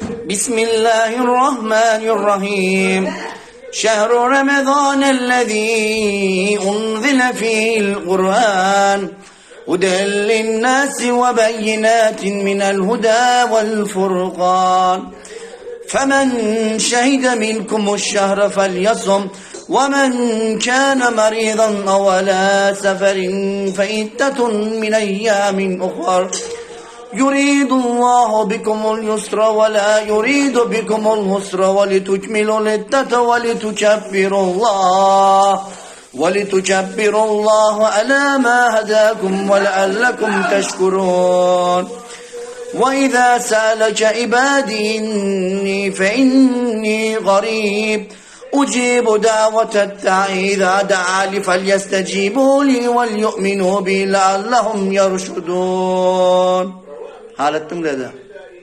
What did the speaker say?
Bismillahirrahmanirrahim. Şehru Ramazanellezî unzile fîl Kur'an. Huden linnâsi ve beyinâtin minel hudâ vel furqan. Femen şehide minkumuş-şehre felyasum ve men kâne merîdan ev alâ seferin fe'iddetun min eyyâmin uhar. Yuridullahu bikumul yusra ve la yuridu bikumul usra ve litukmilul iddete ve litukebbirullaha ve litukebbirullaha alâ mâ hedâkum ve leallekum teşkurûn. Ve izâ se'eleke ibâdî innî fe innî garîb. Ucibu da'veted-da'i izâ da'âni felyestecîbû lî vel yu'minû bî leallehum yerşudûn. Haletdiň dede.